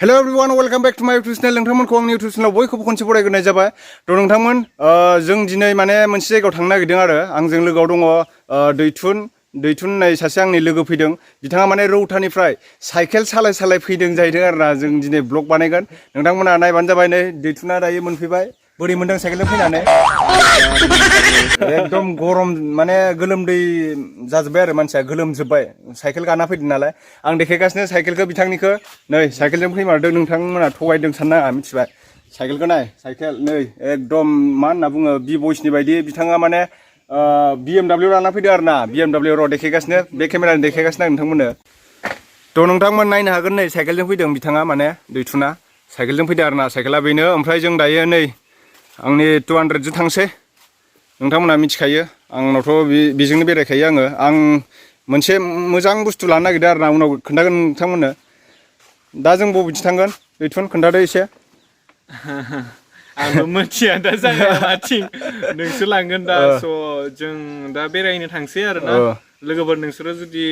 Hello everyone, welcome back to my YouTube channel. नोंथांमोनखौ आंनि YouTube channel बयखौबो खनसे बरायग्रोनाय जाबाय। नोंथांमोन जों दिनै माने मोनसे जायगायाव थांनो नागिरदों आरो आंजों लोगोआव दङ दैथुन होननाय सासे आंनि लोगो फैदों। बिथाङा माने रौतानिफ्राय साइकेल सालाय फैदों जाहैदों आरोना जों दिनै ब्लग बानायगोन। नोंथांमोना नायबानो जाबाय नै दैथुना दायो मोनफैबाय। बोरै मोनदों साइकेलजों फैनानै? एकदम गरम माने गोलोमदै जाजोब्बाय आरो मानसिया गोलोमजोब्बाय साइकेल गाना फैदों नालाय आं देखायगासिनो साइकेलखौ बिथांनिखौ नै साइकेलजों फैमारदों नोंथांमोना थगायदों साननाङा मिथिबाय साइकेलखौ नाय साइकेल नै एकदम मा होनना बुङो बि बयसनि बायदि बिथाङा माने BMW लाना फैदों आरो ना BMW र' देखायगासिनो बे केमेरानि देखायगासिनो आं नोंथांमोननो थ' नोंथांमोन नायनो हागोन नै साइकेलजों फैदों बिथाङा माने दैथुना साइकेलजों फैदों आरो ना साइकेला बेनो ओमफ्राय जों दायो नै आंनि 200 जों थांसै नोंथांमोना मिथिखायो आंनावथ' बेजोंनो बेरायखायो आं मोनसे मोजां बुस्थु लानो नागिरदों आरो ना उनाव खोन्थागोन नोंथांमोननो दा जों बबेथिं थांगोन दैथुन खोन्थादो एसे आंबो मिथिया दा जायगाया माथिं नोंसोर लांगोन दा स' जों दा बेरायनो थांसै आरो ना लोगोफोर नोंसोरो जुदि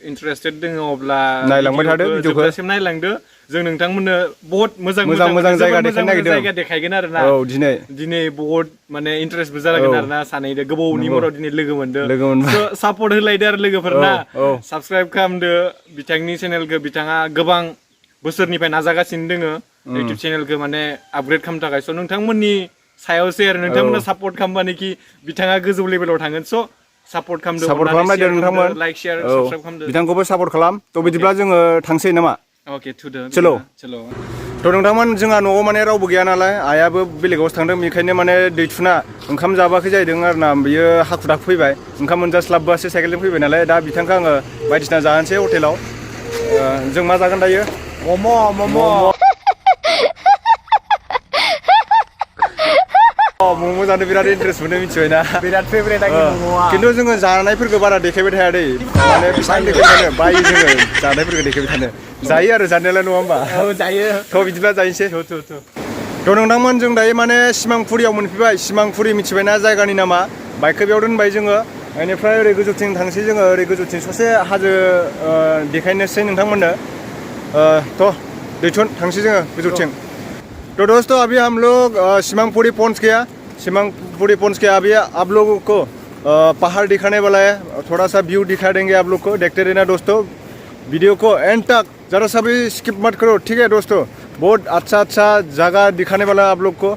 इन्टारेस्टेड दङ अब्ला नायलांबाय थादो भिडिअखौ जोबजासिम नायलांदो जों नोंथांमोननो बहुत मोजां जायगा देखायनो नागिरदों जायगा देखायगोन आरो ना औ दिनै बहुत माने इन्टारेस्टबो जालांगोन आरो ना सानैदो गोबावनि उनाव दिनै लोगो मोनदो सापर्ट होलायदो आरो लोगोफोरना साबस्क्राइब खालामदो बिथांनि चेनेलखौ बिथाङा गोबां बोसोरनिफ्राय नाजागासिनो दोङो इउटुब चेनेलखौ माने आपग्रेड खालामनो थाखाय स' नोंथांमोननि सायावसो आरो नोंथांमोना सापर्ट खालामबानोखि बिथाङा गोजौ लेभेलाव थांगोन स' सापर्ट खालामनायदो नोंथांमोन लाइक शेयार साबस्क्राइब खालामदो बिथांखौबो सापर्ट खालाम थ' बिदिब्ला जोङो थांसै नामा अके थुदो चलो चलो थ' नोंथांमोन जोंहा न'आव माने रावबो गैया नालाय आइयाबो बेलेगावसो थांदों बेनिखायनो माने दैथुना ओंखाम जाबाखै जाहैदों आरो ना बियो हाखु दाखु फैबाय ओंखाम मोनजास्लाबबोआसो साइकेलजों फैबाय नालाय दा बिथांखौ आङो बायदिसिना जाहोनोसै हटेलाव जों मा जागोन दायो मम' मम' जानो बिराद इन्टारेस्ट मोनो मिथिबायना बिराद फेभरेट आंनि मम'आ खिन्थु जोङो जानायफोरखौ बारा देखायबाय थाया दै माने बेसेबां देखायबाय थानो बायो जोङो जानायफोरखौ देखायबाय थानो जायो आरो जानायालाय नङा होमबा जायो थ' बिदिब्ला जाहैनोसै थ' नोंथांमोन जों दायो माने सिमांफुरियाव मोनफैबाय सिमांफुरि मिथिबायना जायगानि नामा बाइकखौ बेयाव दोनबाय जोङो बेनिफ्राय ओरै गोजौथिं थांसै जोङो ओरै गोजौथिं ससे हाजो देखायनोसै नोंथांमोननो थ' दैथुन थांसै जोङो गोजौथिं तो दोस्तों अभी हम लोग सिमांपुरी पहुंच गया अभी आप लोगों को पहाड़ दिखाने वाला है थोड़ा सा व्यू दिखा देंगे आप लोग को देखते रहना दोस्तों वीडियो को एंड तक जरा सा भी स्किप मत करो ठीक है दोस्तों बहुत अच्छा जगह दिखाने वाला है आप लोग को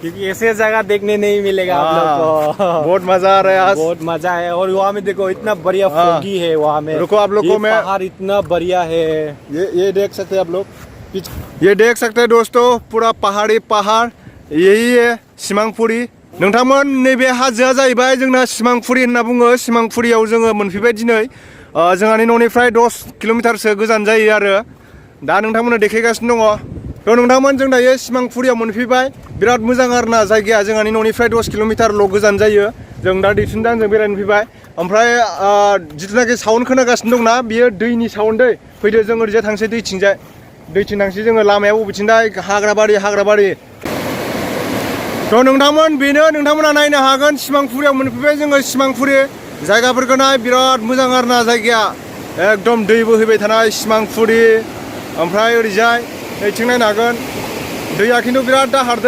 क्योंकि ऐसे जगह देखने नहीं मिलेगा आप लोग को बहुत मजा आ रहा है आज बहुत मजा है और वहाँ में देखो इतना बढ़िया फोगी है वहाँ में रुको आप लोग को मैं पहाड़ इतना बढ़िया है ये देख सकते हैं आप लोग ये देख सकते हैं दोस्तों पूरा पहाड़ी पहाड़ यही है सिमांपुरी नोंथांमोन नैबे हाजोआ जाहैबाय जोंना सिमांपुरी होनना बुङो सिमांपुरियाव जोङो मोनफैबाय दिनै जोंहानि न'निफ्राय 10 किल'मिटारसो गोजान जायो आरो दा नोंथांमोननो देखायगासिनो दङ थ' नोंथांमोन जों दायो सिमांपुरियाव मोनफैबाय बिराद मोजां आरोना जायगाया जोंहानि न'निफ्राय 10 किल'मिटारल' गोजान जायो जों दा दैथुनदा आंजों बेरायनो फैबाय ओमफ्राय जिथुनाखि साउन्ड खोनागासिनो दंना बियो दैनि साउन्ड दै फैदो जों ओरैजाय थांसै दैथिं थांसै जोङो लामायाव बबेथिंदा हाग्राबारि थ' नोंथांमोन बेनो नोंथांमोना नायनो हागोन सिमांपुरियाव मोनफैबाय जोङो सिमांपुरि जायगाफोरखौ नाय बिराद मोजां आरोना जायगाया एकदम दै बोहैबाय थानाय सिमांपुरि ओमफ्राय ओरैजाय नैथिं नायनो हागोन दैया खिन्थु बिराद दाहार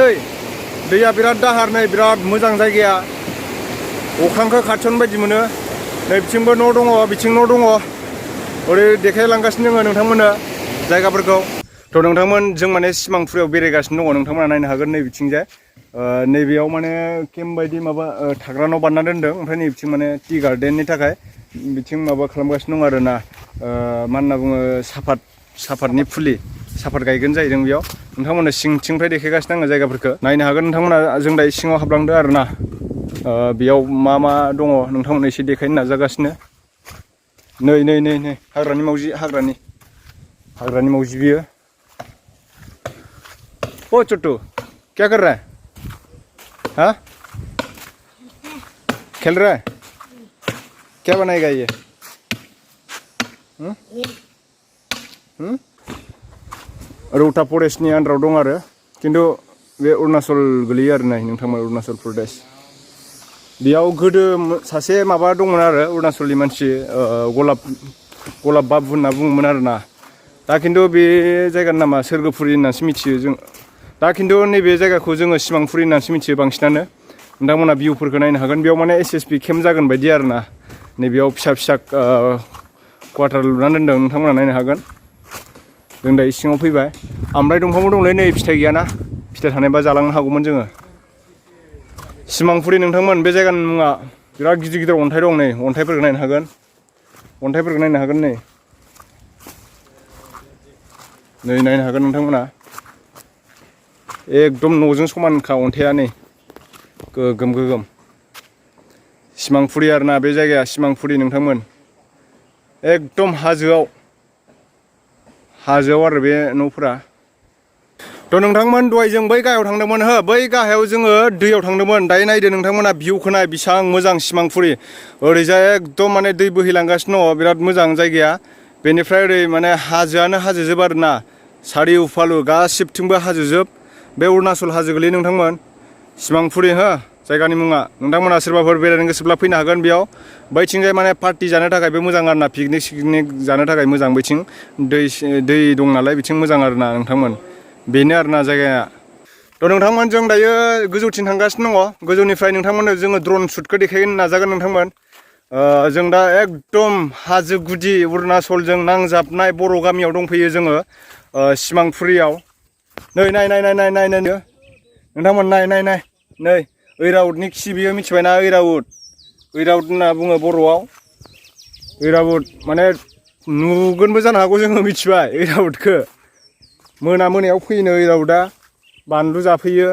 दैया बिराद दाहार नै बिराद मोजां जायगाया अख्रांखौ खाथियावनो बायदि मोनो नै बिथिंबो न' दङ बिथिं न' दङ ओरै देखायलांगासिनो दङ नोंथांमोननो जायगाफोरखौ थ' नोंथांमोन जों माने सिमांपुरियाव बेरायगासिनो दङ नोंथांमोना नायनो हागोन नै बिथिंजाय नैबेयाव माने केम्प बायदि माबा थाग्रा न' बानायना दोनदों ओमफ्राय नै बिथिं माने टि गार्डेननि थाखाय बिथिं माबा खालामगासिनो दं आरोना मा होनना बुङो साफातनि फुलि साफात गायगोन जाहैदों बेयाव नोंथांमोननो सिंथिंनिफ्राय देखायगासिनो आङो जायगाफोरखौ नायनो हागोन नोंथांमोना जों दायो सिङाव हाबलांदो आरोना बेयाव मा दङ नोंथांमोननो एसे देखायनो नाजागासिनो नै हाग्रानि मावजि बियो ओ चुट्टू क्या कर रहा है हाँ खेल रहा है क्या बनाएगा ये रौता फरेस्टनि आन्दाराव दं आरो खिन्थु बे अरुणाचल गोलैयो आरो नाय नोंथांमोन अरुणाचल प्रदेश बेयाव गोदो सासे माबा दंमोन आरो अरुणाचलनि मानसि गलाब बाबु होनना बुङोमोन आरोना दा खिन्थु बे जायगानि नामा सोरगोफुरि होननानैसो मिथियो जों दा खिन्थु नैबे जायगाखौ जोङो सिमांफुरि होननानैसो मिथियो बांसिनानो नोंथांमोना भिउफोरखौ नायनो हागोन बेयाव माने SSB केम्प जागोन बायदि आरोना नैबेयाव फिसा फिसा क्वार्टार लुनानै दोनदों नोंथांमोना नायनो हागोन जों दा सिङाव फैबाय आमलाइ दंफांबो दंलै नै फिथाइ गैयाना फिथाइ थानायबा जालांनो हागौमोन जोङो सिमांफुरि नोंथांमोन बे जायगानि मुङा बिराद गिदिर गिदिर अन्थाइ दं नै अन्थाइफोरखौ नायनो हागोन नै नायनो हागोन नोंथांमोना एकदम न'जों समानखा अन्थाइआ नै गोगोम सिमांफुरि आरोना बे जायगाया सिमांफुरि नोंथांमोन एकदम हाजोआव आरो बे न'फोरा थ' नोंथांमोन दहाय जों बै गाहायाव थांदोंमोन बै गाहायाव जोङो दैयाव थांदोंमोन दायो नायदो नोंथांमोना भिउखौ नाय बेसेबां मोजां सिमांफुरि ओरैजाय एकदम माने दै बोहैलांगासिनो दङ बिराद मोजां जायगाया बेनिफ्राय ओरै माने हाजोआनो हाजोजोब आरोना सारिउफालु गासिबथिंबो हाजोजोब बे अरुणाचल हाजो गोलैयो नोंथांमोन सिमांफुरि जायगानि मुङा नोंथांमोना सोरबाफोर बेरायनो गोसोब्ला फैनो हागोन बेयाव बैथिंजाय माने पार्टि जानो थाखायबो मोजां आरोना पिकनिक जानो थाखाय मोजां बैथिं दै दं नालाय बिथिं मोजां आरोना नोंथांमोन बेनो आरोना जायगाया थ' नोंथांमोन जों दायो गोजौथिं थांगासिनो दङ गोजौनिफ्राय नोंथांमोननो जोङो ड्रन शुटखौ देखायनो नाजागोन नोंथांमोन जों दा एकदम हाजो गुदि अरुणाचलजों नांजाबनाय बर' गामियाव दंफैयो जोङो सिमांफुरियाव नाय नोंथांमोन नै ऐराउतनि खि बियो मिथिबायना ऐराउत होनना बुङो बर'आव ऐराउत माने नुगोनबो जानो हागौ जोङो मिथिबाय ऐराउतखौ मोनायाव फैयोनो ऐराउतआ बानलु जाफैयो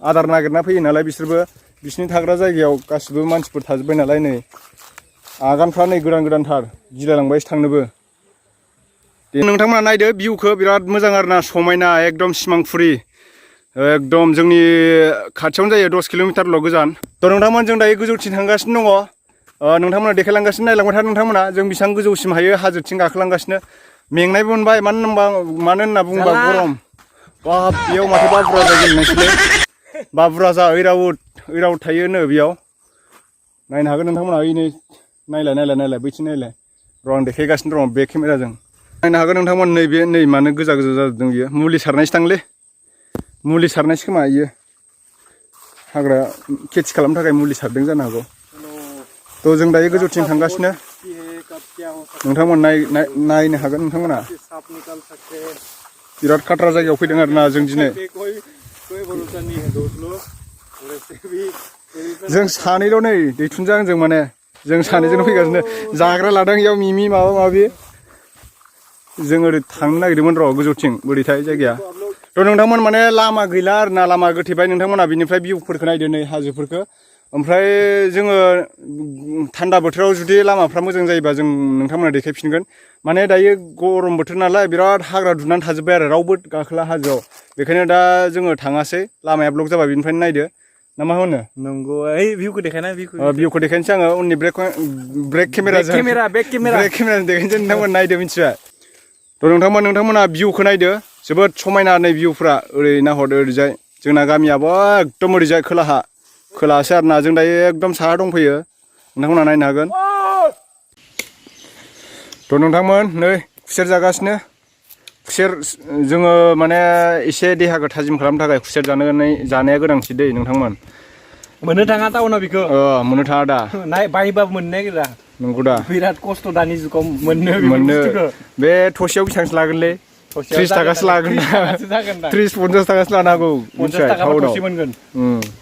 आदार नागिरना फैयो नालाय बिसोरबो बिसिनि थाग्रा जायगायाव गासिबो मानसिफोर थाजोब्बाय नालाय नै आगानफ्रा नै गोदानथार गिलायलांबायसो थांनोबो नोंथांमोना नायदो भिउखौ बिराद मोजां आरोना समायना एकदम सिमांफुरि एकदम जोंनि खाथियावनो जायो 10 किल'मिटारल' गोजान थ' नोंथांमोन जों दायो गोजौथिं थांगासिनो दङ नोंथांमोना देखायलांगासिनो नायलांबाय था नोंथांमोना जों बेसेबां गोजौसिम हायो हाजोथिं गाखोलांगासिनो मेंनायबो मोनबाय मानो होनना बुङोबा गरम बाब बेयाव माथो बाबुराजा गेलेनायसोलै बाबुराजा ऐराउत थायोनो बेयाव नायनो हागोन नोंथांमोना ओइ नायलाय बैथिं नायलाय र' आं देखायगासिनो दं बे केमेराजों नायनो हागोन नोंथांमोन नै मानो गोजा जादों बियो मुलि सारनायसो दांलै मुलि सारनायसो खोमा इयो हाग्रा खेथि खालामनो थाखाय मुलि सारदों जानो हागौ थ' जों दायो गोजौथिं थांगासिनो नोंथांमोन नायनो हागोन नोंथांमोना बिराद खाथ्रा जायगायाव फैदों आरोना जों दिनै जों सानैल' नै दैथुनजों आंजों माने जों सानैजों फैगासिनो जाग्रा लादों इयाव मिमि माबा माबि जों ओरै थांनो नागिरदोंमोन र' गोजौथिं बोरैथाय जायगाया थ' नोंथांमोन माने लामा गैला आरोना लामा गोथेबाय नोंथांमोना बिनिफ्राय भिउफोरखौ नायदो नै हाजोफोरखौ ओमफ्राय जोङो थान्दा बोथोराव जुदि लामाफ्रा मोजां जायोबा जों नोंथांमोना देखायफिनगोन माने दायो गरम बोथोर नालाय बिराद हाग्रा दुनानै थाजोब्बाय आरो रावबो गाखोला हाजोआव बेखायनो दा जोङो थाङासै लामाया ब्लक जाबाय बिनिफ्रायनो नायदो ना मा होनो नंगौ ओइ भिउखौ देखायना भिउखौ देखायनोसै आङो उननि बेक केमेराजों देखायनोसै नोंथांमोन नायदो मिथिबाय थ' नोंथांमोना भिउखौ नायदो जोबोद समायना नै भिउफ्रा ओरै नाहरदो ओरैजाय जोंना गामियाबो एकदम ओरैजाय खोलाहासो आरोना जों दायो एकदम साहा दंफैयो नोंथांमोना नायनो हागोन थ' नोंथांमोन नै खुसेर जागासिनो खुसेर जोङो माने एसे देहाखौ थाजिम खालामनो थाखाय खुसेर जानाया गोनांथि दै नोंथांमोन मोननो थाङा टाउनाव बेखौ मोननो थाङा दा बायबाबो मोननो नागिरा नंगौ दा बिराद खस्थ' दानि जुगाव मोननो बे थसेयाव बेसेबांसो लागोनलै 30 थाखासो लागोन 30-50 थाखासो लानो हागौ 50 थाखा थसे मोनगोन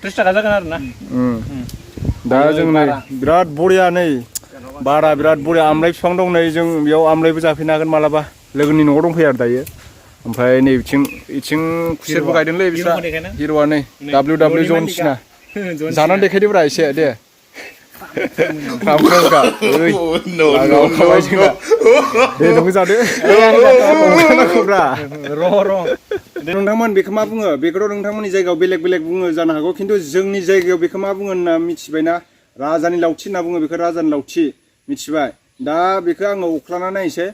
30 थाखा जागोन आरो ना दा जों नै बिराद बरिया नै बारा बिराद बरिया आमलाइ बिफां दं नै जों बेयाव आमलाइबो जाफैनो हागोन मालाबा लोगोनि न'आव दंफैयो आरो दायो ओमफ्राय नै इथिं खुसेरबो गायदोंलै बिस्रा हिर'आ नै WW जनसिना जानानै देखायदोब्रा एसे दे नोंथांमोन बेखौ मा बुङो बेखौथ' नोंथांमोननि जायगायाव बेलेग बुङो जानो हागौ खिन्थु जोंनि जायगायाव बेखौ मा बुङो होनना मिथिबायना राजानि लावथि होनना बुङो बेखौ राजानि लावथि मिथिबाय दा बेखौ आङो अख्लाना नायनोसै